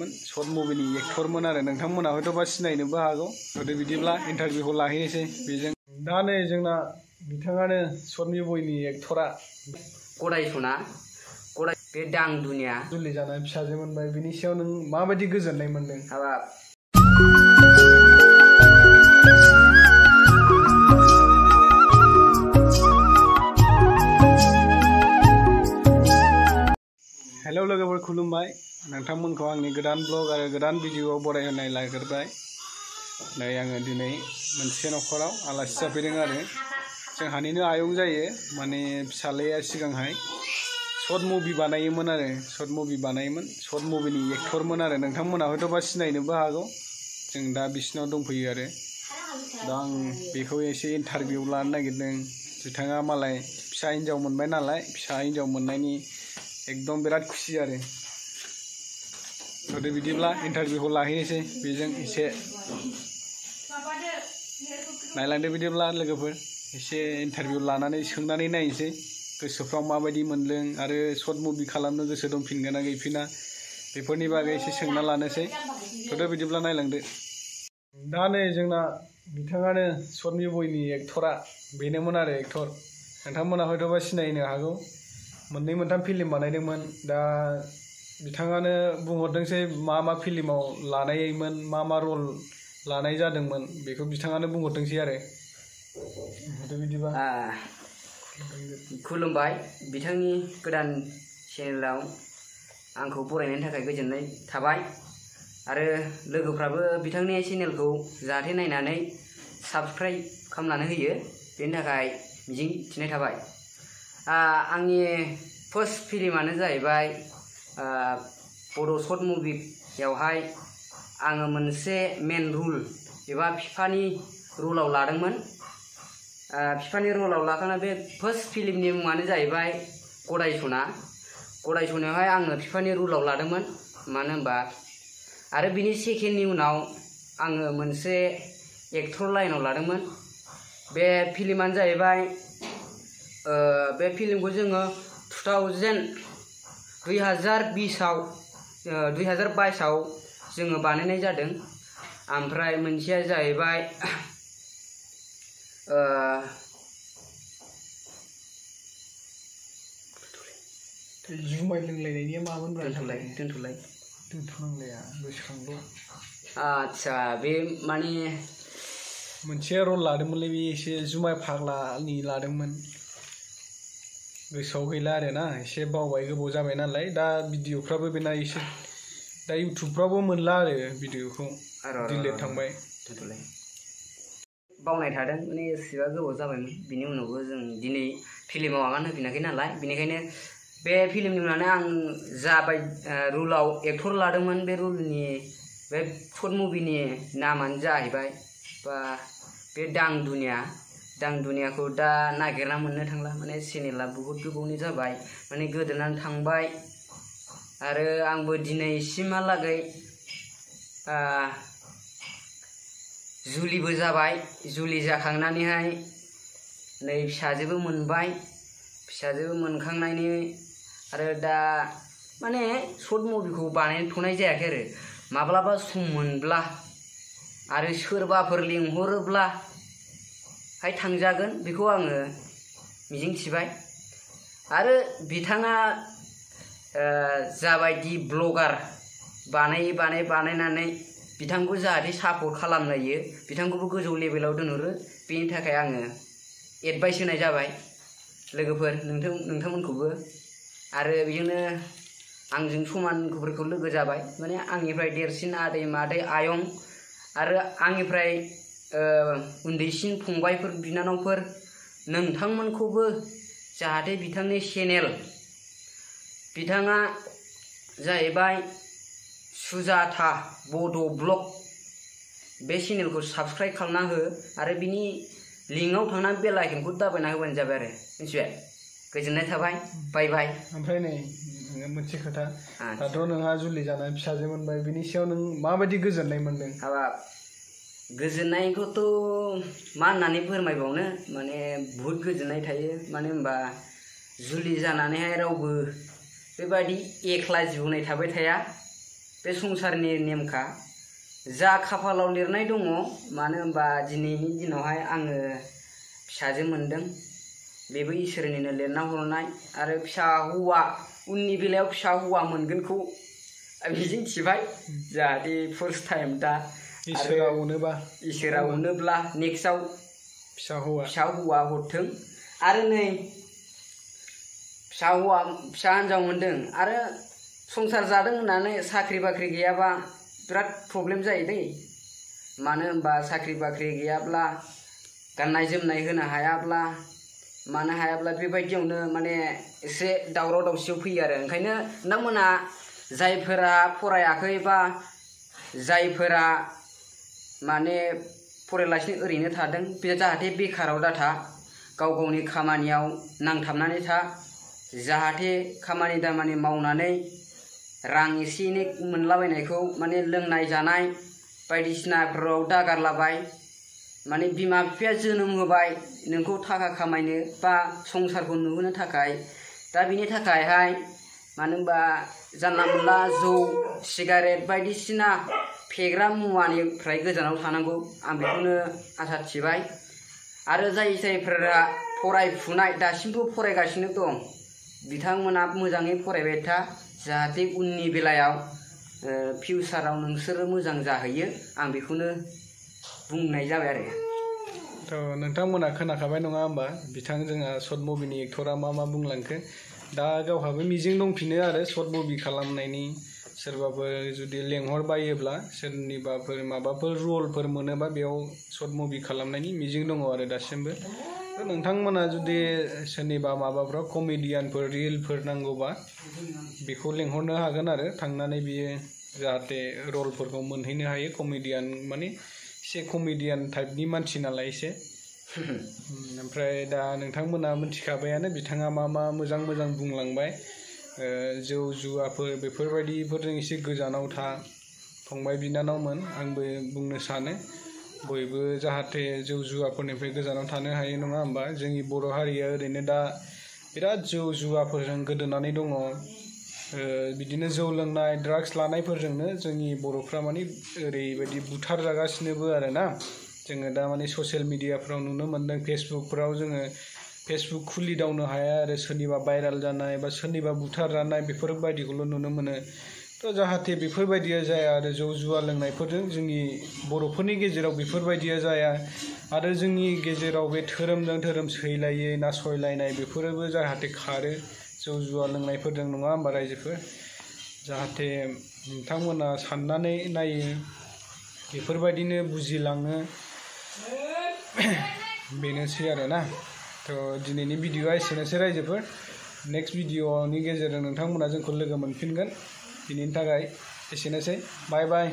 बानायोमोन शर्ट मुभिनि एक्टरमोन आरो नोंथांमोना हयथ'बा सिनायनोबो हागौ। बिदिब्ला इन्टारभिउखौ लाहैनोसै बेजों। दा नै जोंना बिथाङानो शर्ट मुभिनि एक्टरा गदायसना बे दां दुनिया जुलि जानाय फिसाजो मोनबाय, बिनि सायाव नों माबायदि गोजोननाय मोनदों? हाबाब हेलौ लोगोफोर, खुलुमबाय। नोंथांमोनखौ आंनि गोदान ब्लग आरो गोदान भिडिअआव बरायहोनाय लाग्रोबाय। नै आङो दिनै मोनसे न'खराव आलासि जाफैदों आरो जोंहानिनो आयं जायो। माने फिसालाया सिगांहाय शर्ट मुभि बानायोमोन आरो शर्ट मुभिनि एक्टरमोन आरो नोंथांमोना हयथ'बा सिनायनोबो हागौ। जों दा बिसिनाव दंफैयो आरो दा आं बेखौ एसे इन्टारभिउ लानो नागिरदों। बिथाङा मालाय फिसा हिन्जाव मोनबाय नालाय, फिसा हिन्जाव मोननायनि एकदम बिराद खुसि आरो। बिदिब्ला इन्टारभिउखौ लाहैनोसै बेजों एसे नायलांदो। बिदिब्ला लोगोफोर एसे इन्टारभिउ लानानै सोंनानै नायनोसै गोसोफ्राव माबायदि मोनदों आरो शर्ट मुभि खालामनो गोसो दंफिनगोन ना गैफिना, बेफोरनि बागै एसे सोंना लानोसै। बिदिब्ला नायलांदो। दा नै जोंना बिथाङानो शर्ट मुभिनि एक्टरा बेनोमोन आरो एक्टर। नोंथांमोना हयथ'बा सिनायनो हागौ। मोननै मोनथाम फिल्म बानायदोंमोन। दा बिथाङानो बुंहरदोंसै मा फिल्माव लानायमोन, मा रल लानाय जादोंमोन, बेखौ बिथाङानो बुंहरदोंसै आरो। बिदिबा खुलुमबाय। बिथांनि गोदान चेनेलाव आंखौ बरायनायनि थाखाय गोजोननाय थाबाय आरो लोगोफ्राबो बिथांनि चेनेलखौ जाहाथे नायनानै साबस्क्राइब खालामनानै होयो, बेनि थाखाय मिजिं थिनाय थाबाय। आंनि फार्स्ट फिल्मानो जाहैबाय बड' शर्ट मुभियावहाय आङो मोनसे मेन रुल एबा बिफानि रलाव लादोंमोन। बिफानि रलाव लाखांना बे फार्स्ट फिल्मनि मुङानो जाहैबाय गदायसनायावहाय आङो बिफानि रलाव लादोंमोन। मानो होनबा आरो बिनि सेकेन्डनि उनाव आङो मोनसे एक्टर लाइनाव लादोंमोन। बे फिल्मानो जाहैबाय बे फिल्मखौ जोङो 2022आव जोङो बानायनाय जादों। ओमफ्राय मोनसेया जाहैबाय जुमाय लोंलायनायनिया मामोन? दोनथ'लाया गोसोखांल'। आदसा बे माने मोनसे रल लादोंमोनलै, बे एसे जुमाय फाग्लानि लादोंमोन। गोसोआव गैला आरो ना, एसे बावबाय, गोबाव जाबाय नालाय। दा भिडिअफ्राबो बेना एसे दा इउटुबफ्रावबो मोनला आरो भिडिअखौ डिलेट थांबाय। बावनाय थादों, माने एसेबा गोबाव जाबायमोन। बिनि उनावबो जों दिनै फिल्माव आगान होफिनाखै नालाय, बेनिखायनो बे फिल्मनि उनावनो आं जाबाय रुलाव एक्टर लादोंमोन। बे रुलनि बे शर्ट मुभिनि नामानो जाहैबाय बे दां दुनियाखौ दा नागिरना मोननो थांला। माने चेनेला बुहुत गोबावनि जाबाय, माने गोदोनानै थांबाय। आरो आंबो दिनैसिमहालागै जुलिबो जाबाय। जुलि जाखांनानैहाय नै फिसाजोबो मोनबाय। फिसाजोबो मोनखांनायनि आरो दा माने शर्ट मुभिखौ बानायथ'नाय जायाखै आरो माब्लाबा सम मोनब्ला आरो सोरबाफोर लिंहरोब्लाहाय थांजागोन, बेखौ आङो मिजिंथिबाय। आरो बिथाङा जाबायदि ब्लगार बानायनानै बिथांखौ जाहाथे सापर्ट खालामलायो, बिथांखौबो गोजौ लेभेलाव दोनहरो, बेनि थाखाय आङो एडभाइस होनाय जाबाय लोगोफोर, नोंथांमोनखौबो। आरो बेजोंनो आंजों समानफोरखौ लोगो जाबाय, माने आंनिफ्राय देरसिन आदै मादै आयं आरो आंनिफ्राय उन्दैसिन फंबायफोर बिनानावफोर, नोंथांमोनखौबो जाहाथे बिथांनि चेनेल, बिथाङा जाहैबाय सुजाता बड' ब्लग, बे चेनेलखौ साबस्क्राइब खालामना हो आरो बिनि लिंकआव थांनानै बेल आइकनखौ दाबायना होबानो जाबाय आरो, मिथिबाय? गोजोननाय थाबाय, बाय बाय। ओमफ्राय नै मोनसे खोथा, दाथ' नोंहा जुलि जानाय फिसाजो मोनबाय, बिनि सायाव नों माबायदि गोजोननाय मोनदों? हाबाब गोजोननायखौथ' मा होननानै फोरमायबावनो, माने बुहुत गोजोननाय थायो। मानो होनबा जुलि जानानैहाय रावबो बेबायदि एकला जिबौनाय थाबाय थाया। बे संसारनि नेमखा जा खाफालाव लिरनाय दङ मानो होनबा दिनैनि दिनावहाय आङो फिसाजो मोनदों बेबो इसोरनिनो लिरना हरनाय आरो फिसा हौवा उननि बेलायाव फिसा हौवा मोनगोनखौ मिजिं थिबाय जाहाथे फार्स्ट टाइम दा इसोरा अनोब्ला नेक्स्टआव फिसा हौवा हरथों आरो नै फिसा हिन्जाव मोनदों आरो संसार जादों होननानै साख्रि बाख्रि गैयाबा बिराद प्रब्लेम जायो दै मानो होनबा साख्रि बाख्रि गैयाब्ला गाननाय जोमनाय होनो हायाब्ला मानो हायाब्ला बेबायदियावनो माने एसे दावराव दावसियाव फैयो आरो ओंखायनो नोंथांमोना जायफोरा फरायाखै बा जायफोरा माने फरायालासिनो ओरैनो थादों बे जाहाथे बेखाराव दाथा गाव गावनि खामानियाव नांथाबनानै था जाहाथे खामानि दामानि मावनानै रां एसे एनै मोनलाबायनायखौ माने लोंनाय जानाय बायदिसिनाफोराव दागारलाबाय माने बिमा बिफाया जोनोम होबाय नोंखौ थाखा खामायनो बा संसारखौ नुहोनो थाखाय दा बिनि थाखायहाय मानो होनबा जानला मोनला जौ सिगारेट बायदिसिना फेग्रा मुवानिफ्राय गोजानाव थानांगौ आं बेखौनो आसा थिबाय आरो जायफोरा फरायफुनाय दासिमबो फरायगासिनो दं बिथांमोना मोजाङै फरायबाय था जाहाथे उननि बेलायाव फिउचाराव नोंसोरो मोजां जाहैयो आं बेखौनो बुंनाय जाबाय आरो थ' नोंथांमोना खोनाखाबाय नङा होमबा बिथां जोंहा सर्ट मुभिनि एक्टरा मा बुंलांखो दा गावहाबो मिजिं दंफिनो आरो सर्ट मुभि खालामनायनि सोरबाफोर जुदि लेंहरबायोब्ला सोरनिबाफोर माबाफोर रलफोर मोनोबा बेयाव सर्ट मुभि खालामनायनि मिजिं दङ आरो दासिमबो नोंथांमोना जुदि सोरनिबा माबाफ्राव कमेडियानफोर रिलफोर नांगौबा बेखौ लेंहरनो हागोन आरो थांनानै बियो जाहाथे रलफोरखौ मोनहैनो हायो कमेडियान माने एसे कमेडियान टाइपनि मानसि नालाय एसे ओमफ्राय दा नोंथांमोना मिथिखाबायानो बिथाङा मा मोजां बुंलांबाय जौ जुवाफोर बेफोरबायदिफोरजों एसे गोजानाव था फंबाय बिनानावमोन आंबो बुंनो सानो बयबो जाहाथे जौ जुवाफोरनिफ्राय गोजानाव थानो हायो नङा होमबा जोंनि बर' हारिया ओरैनो दा बिराद जौ जुवाफोरजों गोदोनानै दङ बिदिनो जौ लोंनाय ड्राग्स लानायफोरजोंनो जोंनि बर'फ्रा माने ओरैबायदि बुथार जागासिनोबो आरोना जोङो दा माने ससियेल मिडियाफ्राव नुनो मोन्दों फेसबुकफ्राव जोङो फेसबुक खुलिदावनो हाया आरो सोरनिबा भाइराल जानाय बा सोरनिबा बुथार जानाय बेफोरबायदिखौल' नुनो मोनो थ' जाहाथे बेफोरबायदिया जाया आरो जौ जुवा लोंनायफोरजों जोंनि बर'फोरनि गेजेराव बेफोरबायदिया जाया आरो जोंनि गेजेराव बे धोरोमजों धोरोम सैलायै नासयलायनाय बेफोरबो जाहाथे खारो जौ जुवा लोंनायफोरजों नङा होमबा रायजोफोर जाहाथे नोंथांमोना साननानै नायो बेफोरबायदिनो बुजिलाङो बेनोसै आरोना थ' दिनैनि भिडिअआ एसेनोसै रायजोफोर नेक्स्ट भिडिअनि गेजेरजों नोंथांमोना जोंखौ लोगो मोनफिनगोन दिनैनि थाखाय एसेनोसै बाय बाय